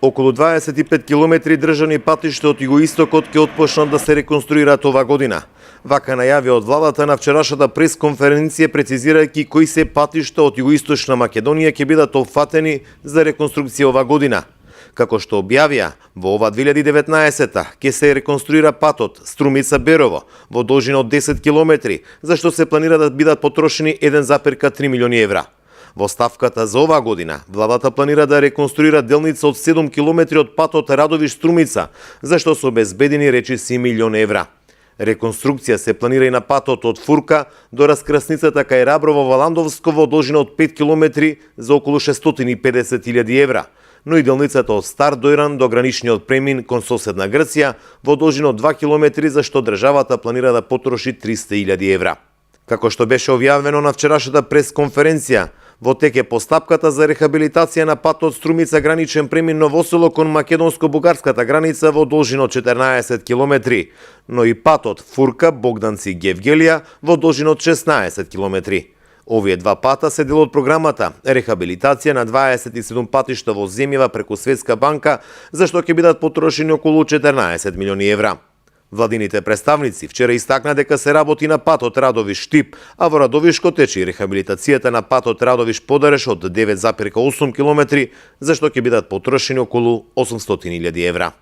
Околу 25 километри државни патишта од југоистокот ќе отпочнат да се реконструираат ова година. Вака најави од владата на вчерашната пресконференција, прецизирајќи кои се патишта од југоисточна Македонија ќе бидат опфатени за реконструкција ова година. Како што објавија, во ова 2019-та ќе се реконструира патот Струмица-Берово во должина од 10 километри, за што се планира да бидат потрошени 1,3 милиони евра. Во ставката за оваа година, владата планира да реконструира делница од 7 километри од патот Радовиш-Струмица, за што се обезбедени речиси милион евра. Реконструкција се планира и на патот од Фурка до раскрсницата кај Раброво-Валандовско во должина од 5 километри за околу 650.000 евра, но и делницата од Стар Дојран до граничниот премин кон соседна Грција во должина од 2 километри, за што државата планира да потроши 300.000 евра. Како што беше објавено на вчерашната пресконференција, во тек е постапката за рехабилитација на патот Струмица граничен премин Ново село кон македонско-бугарската граница во должина од 14 километри, но и патот Фурка-Богданци-Гевгелија во должина од 16 километри. Овие два пата се дел од програмата рехабилитација на 27 патишта во земјава преку Светска банка, за што ќе бидат потрошени околу 14 милиони евра. Владините представници вчера истакна дека се работи на патот Радовиш-Штип, а во Радовишко тече и рехабилитацијата на патот Радовиш-Подареш од 9,8 километри, за што ќе бидат потрошени околу 800.000 евра.